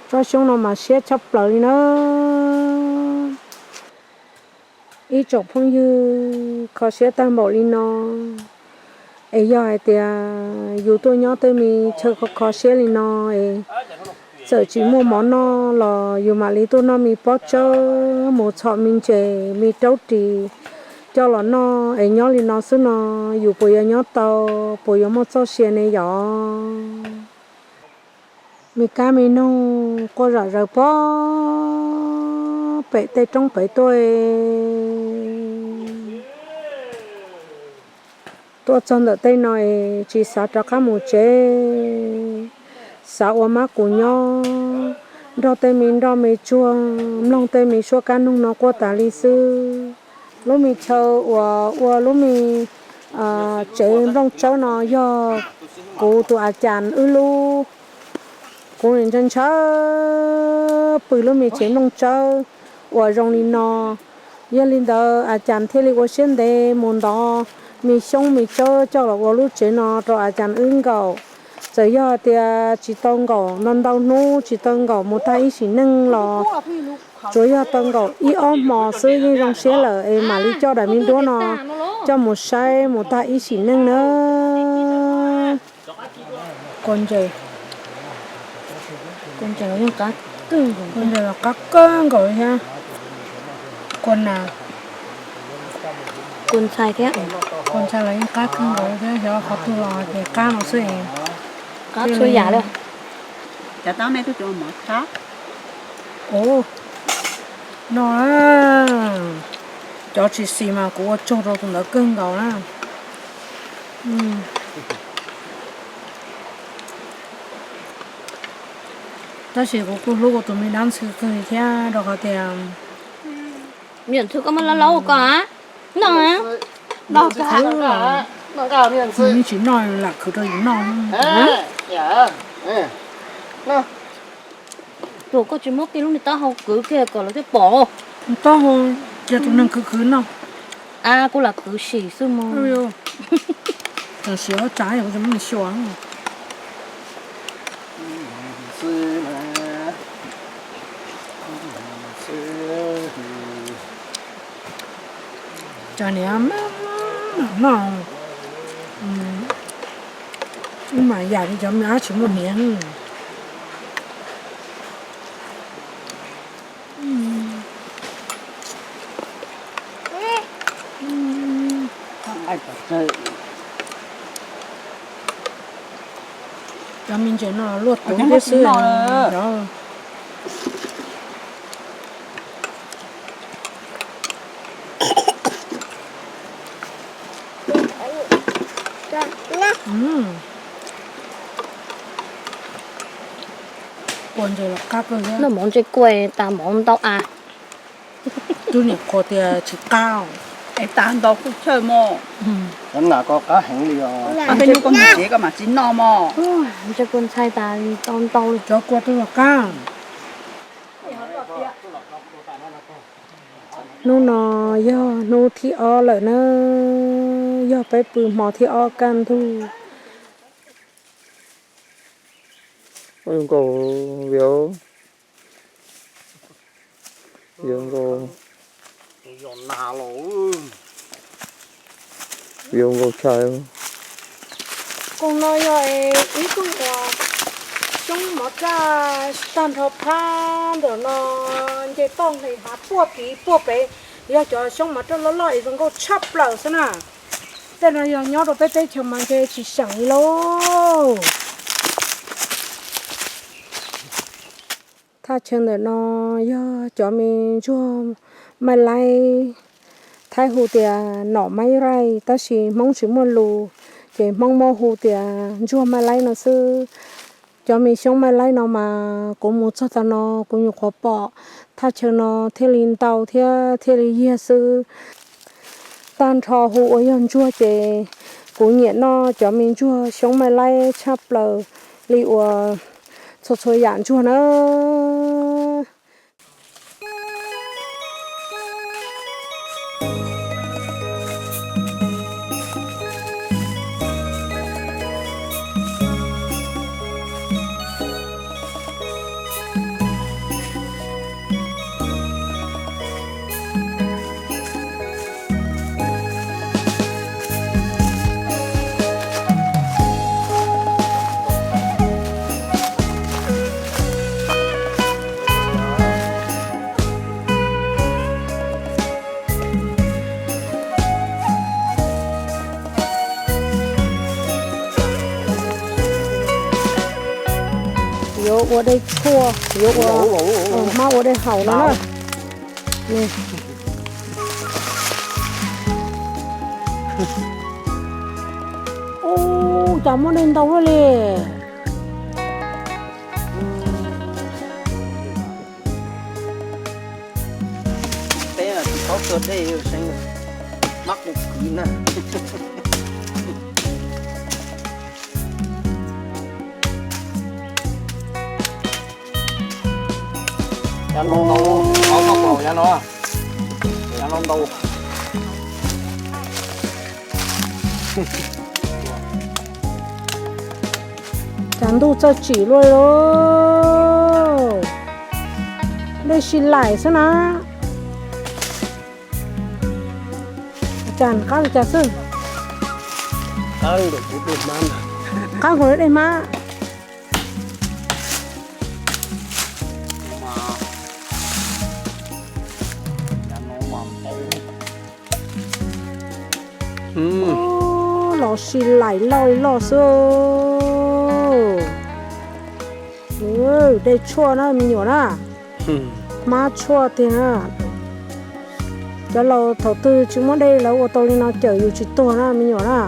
Tsob xyoob no mas siab tshaj plaws li na. Ib tsoom phooj ywg, kho siab tag npaum li no, es yog hais tias yus tuaj nyob tej me chaw kho kho siab li no es txawm tsis muaj mov noj los yus mam li tuaj noj me pob tsawb, mus txhom me ntses me raub ris coj los noj es nyob li no xwb no, yus puas yuav nyob tau, puas yuav muaj txoj sia ne yom? Me kab me noog quaj zom zaws pob pem tej roob pem tuaj. Tuaj txog ntawm tej no es tsis xav rov qab mus tsev, xav ua mab kus nyob nrog tej me nroj me tsuag, mloog tej me suab kab noog no quaj tas li xwb. Lub me chaw uas ua lub me tsev nplooj tsawb no yog kuv tus a cas wb lub. Kuv ntshaw ntshaw pw lub me tsev nplooj tsawb uas zoo li no. Yog li ntawd a cas thiaj li ua siab ntev mus ntov me xyoob me tsawb coj los ua lub tsev no rau a cas wb nkaum. Txawm yog tias tsis tau nkaum ntau ntau hnub, tsis tau nkaum mus tag ib sim neej los tsuas yog tau nkaum ib ob hmo xwb yeej zoo siab lawm es mam li coj daim me duab no coj mus saib mus tag ib sim neej na. Kua ntses, kua ntses los yeej qab kawg nkaus, kua ntses los qab kawg nkaus thiab. Kua na, kua ntxhais thiab, kua ntxhais los yeej qab kawg nkaus thiab, xyov qhov twg los ces qab no xwb es. Qab txhua yam li. Ua no, cov tsis xis mas kuv ua tsaug rau tus ntawd kawg nkaus na. Tab sis kuv kuj hlub kuv tus me dab ntxhw kawg thiab rau qhov tias me nyuam ntxhw koj muab laub laub koj a, noj, noj, tsis noj lam khwv rau yus noj. Tus koj tsis muab kiag lub me taub hau kwv kiag kom lawv thiaj pom. Taub hau, ces tus neeg khwv khwv noj. A, kuv lam kwv sim xwb mas. Tam sim ob tsav kuv tsis muab nws xyuas. Cov niam no, wb mas yam li cov me ab tsis muaj niam. Cov me ntses no luaj tuv thiab xwb. Kua ntses los qab kawg thiab. Noj mov ntses kua tas mov ntau a. Twb niam qhuas tias tsis qab. Es tas ntau kuj chawj mog. Cov nas koj qab heev li os. Tej hnub koj mus tsev koj mam tsis noj mog. Ntses kua ntxhais tas tau ntau li. Cov kua twb los qab. Hnub no yog hnub thib ob lawm na, yog peb pw hmo thib ob kaj ntug. Nkaus, nkaus, nkaus tshais. Koog no yog ib koog uas xyoob mov raj tag nrho phab ntawm no, nce toj nqis hav puag tid puag pem, yog cov xyoob mov raj loj loj es zoo nkauj tshaj plaws xwb na. Tej no yog nyob rau peb teb chaws mas nce tsis seem li lauj. Thaj chaw ntawm no yog cov me ntsuag maj laib, Thaib hu tias nom maib raij, tab sis Hmoob tsis muaj lus, ces Hmoob muab hu tias ntsuag maj laib no xwb. Cov me xyoob maj laib no mas kuv mus txog tav no kuv nyuam qhuav pom thaj chaw no thiaj li ntau thiab thiaj li yiag xwb. Tag nrho hu ua yog ntsuag ces kuv nyiam noj cov me ntsuag xyoob maj laib tshaj plaws li uas txhua txhua yam ntsuag na. Ua dej tshuaj, yuav ua, hmab ua dej haus no na. Ub, cas muaj dej ntau luaj li. Peb tsis paub tua dej, hmab kuv kwv na. Yav no ntau, yav no, yav no ntau. Cas ntuj txawj tsim luaj li, dej si laim xwb na. Cas qab li cas xwb? Qab nkaus dej hmab. Los si laim loj li loj xwb. Dej tshuaj na me nyuam na. Hmab tshuaj tiag na. Cov laus thaum twg tsis muaj dej lawv ua tau li no cawm yus tsis tuag na me nyuam na.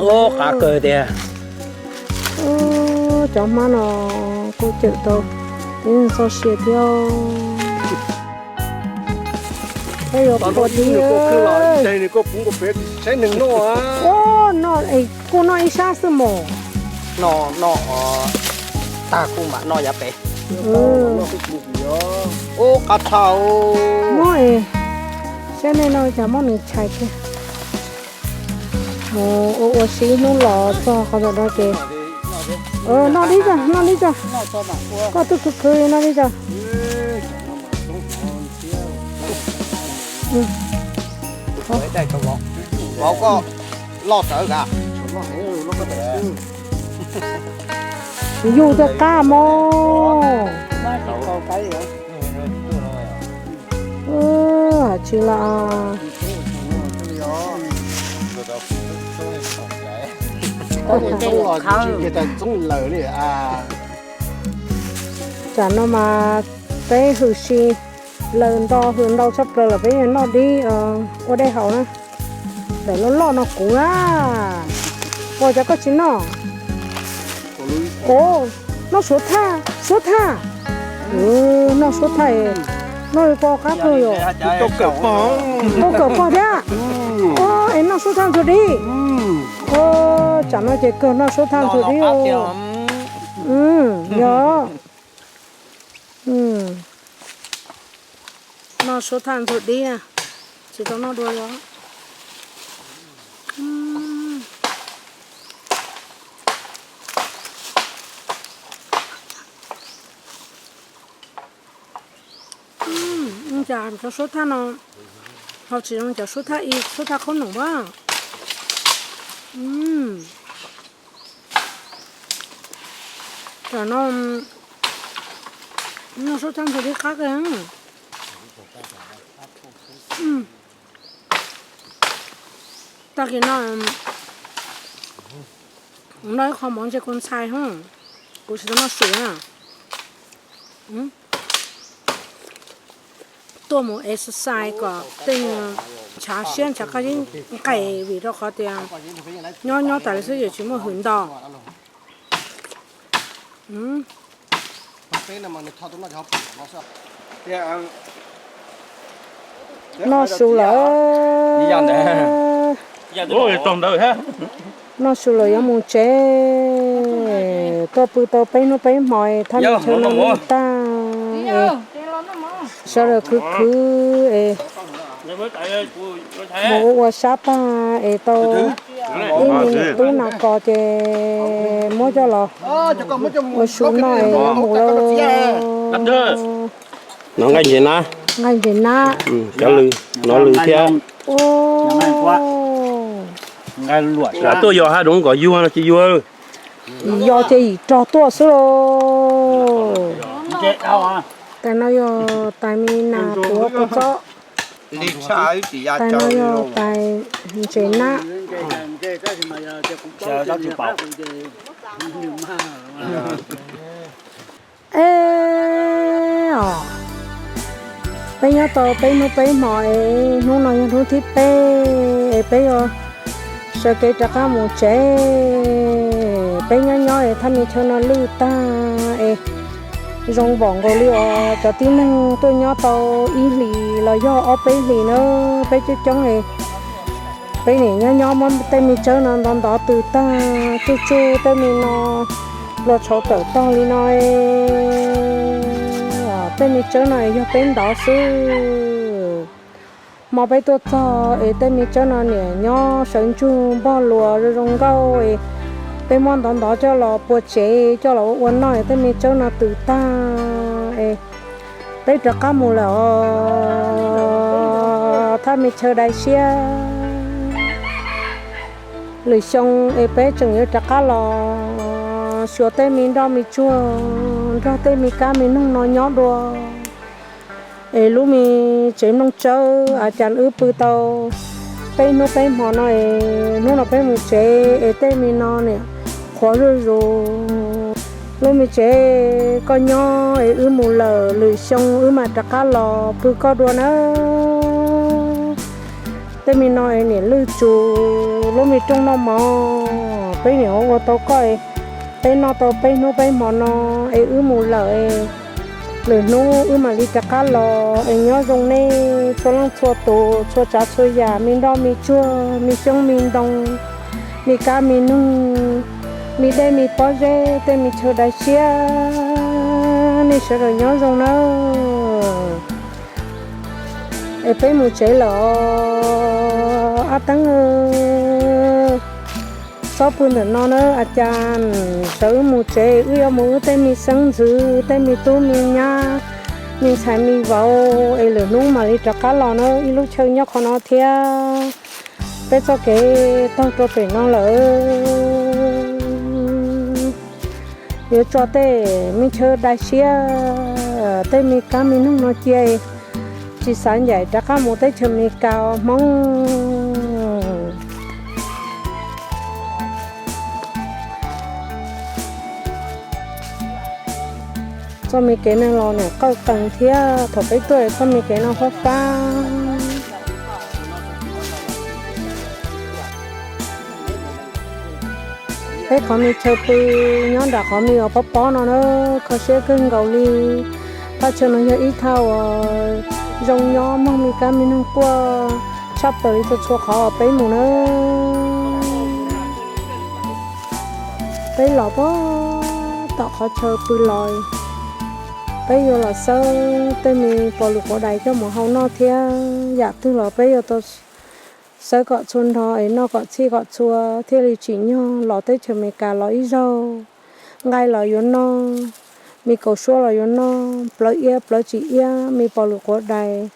Ub, qab kawg tiag. Cov hmab no kuj cawm tau ib txoj sia thiab. Peb yuav pua dib. Ua, noj es kuj noj ib sab xwb mos. Noj, noj tag kuj mam noj yav pem. Ub, qab tshaj. Muab es, saib nej no cas muab nws tshais kiag. Ua ua si ib hnub los txog qhov ntawm no ces noj dib tso, noj dib tso. Koj twb khwv khwv li, noj dib tso. Vauv koj loj tawv ka. Yug thiaj qab mog. Tsis los. Tsam no mas peb hwm si laws nto hwm ntau tshaj plaws lawm, peb noj dib ua dej haus na. Daim loj loj no kuv na. Ua cas koj tsis noj? Noj suav thaj, suav thaj. Noj suav thaj, noj li ko qab kawg yom. Tau kawm pog thiab. Es noj suav thaj ntxuag dib. Tsam no ces kawg noj suav thaj ntxuag dib. Yog. Noj suav thaj ntxuag dib, tsis tau noj dua li. Cov suav thaj no ho tsis zoo cov suav thaj ib, suav thaj qhob noom a. Tam no noj suav thaj ntxuag dib qab kawg. Tag kis no noj ib qho mov ntse kua ntxhais, kuv tsis tau noj su na. Tuaj mus exercise kom tej ntshav siab ntshav qab zib nqes vim rau qhov tias nyob nyob tas li xwb ces tsis muaj hws nto. Noj su lawm. Noj su lawm yuav mus tsev. Tuaj pw tau peb hnub peb hmo thaj me chaw no tag, sawv daws khwv khwv es mus ua ua sab tag es tau ib me niam tub nas kos ces muab coj los ua su noj es yuav mus lawm. No nqaij ntses nab. Nqaij ntses nab. Cov lws, no lws thiab. Lam tuaj yos haj zoov kom yuag no tsis yuag. Yos ces yim rog tuaj xwb lauj. Tais no yog tais me nas tuav kua txob. Tais no yog tais ntses nab. Peb nyob tau peb hnub peb hmo es hnub no yog hnub thib peb es peb yuav sawv kev rov qab mus tsev. Peb nyob nyob es thaj me chaw no lwj tag es zoo npaum nkaus li uas cov tib neeg tuaj nyob tau ib hlis los yog ob peb hlis na. Peb coob coob es peb nim nyob nyob muab tej me tsawb no ntov ntov tws tag, tsuj tsuj tej me no luag tshauv tawm tog li no. Tej me tsawb no yog peb ntov xwb. Hmo peb tuaj txog es tej me tsawb no niam nyob sawv ntsug npog luas zoo zoo nkauj es peb muab ntov ntov coj los pua tsev coj los ua ua noj es tej me tsawb no tws tag es peb rov qab mus lawm os. Thaj me chaw dai siab, lwm xyoo es peb tseem yuav rov qab los xyuas tej me nroj me tsuag nrog tej me kab me noog no nyob dua. Es lub me tsev mloog tsawb a cas wb pw tau peb hnub peb hmo no es hnub no peb mus tsev es tej me no niam qhuav zuj zus. Lub me tsev koj nyob es wb mus lawm, lwm xyoo wb mam rov qab los pw koj dua nawb. Tej me no es niam lwj tsus lub me rooj noj mov, peb niam ua tau koj es peb noj tau peb hnub peb hmo no es wb mus lawm es lwm hnub wb mam li rov qab los es nyob zoo nej txhua leej txhua tus txhua tsav txhua yam, me nroj me tsuag, me xyoob me ntoo, me kab me noog, me dej me pob zeb, tej me chaw dai siab, nej sawv daws nyob zoo nawb. Es peb mus tsev lawm os. Ab Teeb, txhob pw ntawm no na, a cas sawv wb mus tsev, wb yuav mus wb tej me xeeb ntxwv, tej me tub me nyab, me ntxhais me vauv es lwm hnub mam li rov qab los na. Ib lub chaw nyob qhov no thiab, peb txoj kev taug rau pem no lawm. Yuav tso tej me chaw dai siab, tej me kab me noog no cia, tsis xav ncaim rov qab mus teb chaws Amelikas Hmoob. Txoj me kev no los niam qawj qees thiab, thaum peb tuaj txoj me kev no fab fab. Peb qhov me chaw pw nyob nram qhov me uas pob pob no na, kho siab kawg nkaus li. Thaj chaw no yog ib thaj uas zoo nyob mloog me kab me noog quaj tshaj plaws li txhua txhua qhov uas peb mus na. Peb los puag tom qhov chaw pw los, peb yuav los xawb tej me pos lwm quav dais coj mus hau noj thiab. Yam twg los peb yuav tau xawb kom txhua nrho es noj kom txhij kom txhua thiaj li tsim nyog los teb chaws Amelikas los ib zaug. Nqaij los yuav noj, me kaus suab los yuav noj, plawv iab plawv tsis iab, me pos lwm quav dais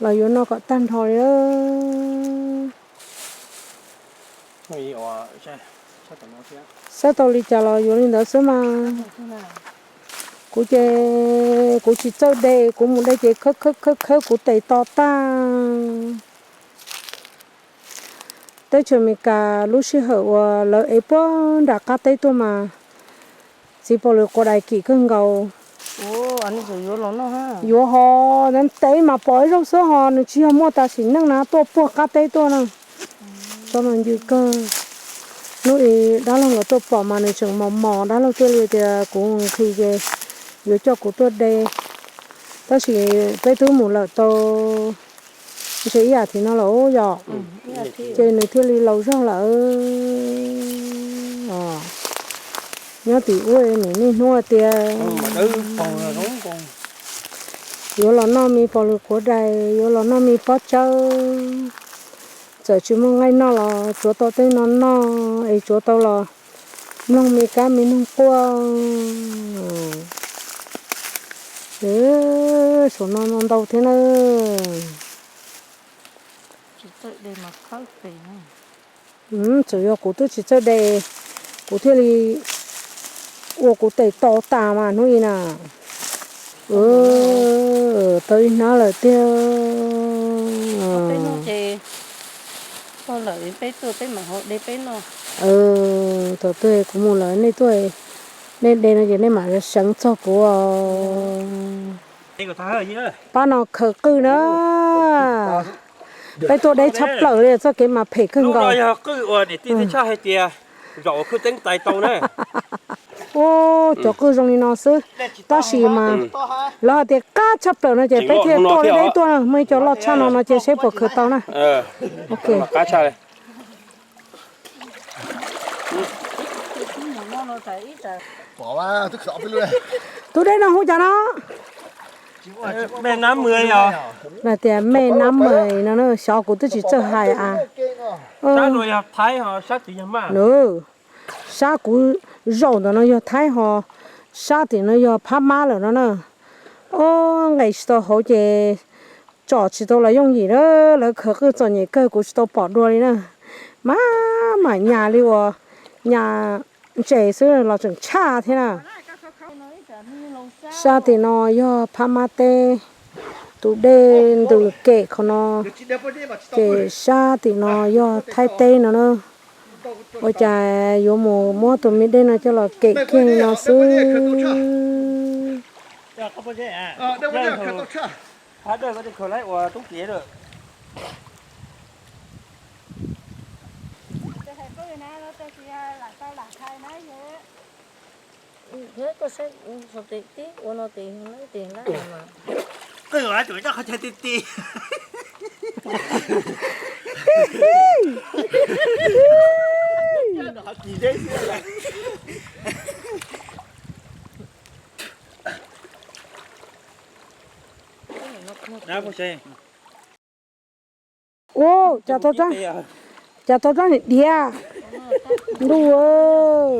los yuav noj kom tag nrho li. Xawb tau li cas los yuav li ntawd xwb mas. Kuv ces kuv tsis txawj de, kuv mus de ces khawb khawb khawb khawb kuv tes to tag. Teb chaws Amelikas lub sij hawm uas lawv ev puag nram qab teb tuaj mas txiv pos lwm quav dais kim kawg nkaus. Yuav ho, ntev mas pom ib zaug xwb ho nws tsis yog muaj tam sim neej na tuaj puag qab teb tuaj na. Tsob no ncw kawg. Hnub ib dab laug nkawd tuaj pom mas nws tseem mos mos, dab laug thiaj li tias kuv nqhis ces yuav coj kuv tuaj de. Tab sis peb twb mus lawm tau ntshe ib yam thiv no lawm yom, ces nws thiaj li laus zog lawm. Nyob tim ub niam nej hnub tias yuav los noj me pos lwm quav dais, yuav los noj me pob tsawb. Txawm tsis muaj nqaij noj los tsuav tau tej no noj es tsuav tau los mloog me kab me noog quaj. Saum no no ntau thiab na. Txawm yog kuv twb tsis txawj de, kuv thiaj li ua kuv tes to tas mas hnub i na. Tau ib hnab lawm tiag. Thaum twg kuv mus lawm nej tuaj, nej de no ces nej mam seev txog kuv os. Pab no khaws qwj na. Peb tuaj deb tshaj plaws li, txoj kev mas phem kawg nkaus. Ua, cov qwj zoo li no xwb, tab sis mas lawv hais tias qab tshaj plaws no ces peb thiaj tuaj li deb tuaj na. Muaj ib co loj tshaj no no ces seb puas khaws tau na. Tus dej no hu cas no? Tias me nab mees no na, xyov kuv twb tsis txawj hais a. Sab kuv zaum ntawm no yog Thaib ho sab tim no yog Phab Mab lawm no na. Ob nqes tsis tau hauv ces tsom tsis tau los yooj yim na. Lawv khaws qwj txom nyem kawg, kuv tsis tau pom dua li na. Mas mam nyas li uas nyas ntses xwb los tseem tshaj thiab na. Sab tim no yog Phab Mab teb, tus dej ntws kem qhov no, ces sab tim no yog Thaib teb no na. Ua cas yuav mus muab tus me dej no coj los kem kiag no xwb. Ua, cas tau rab niag diav, ntuj aw.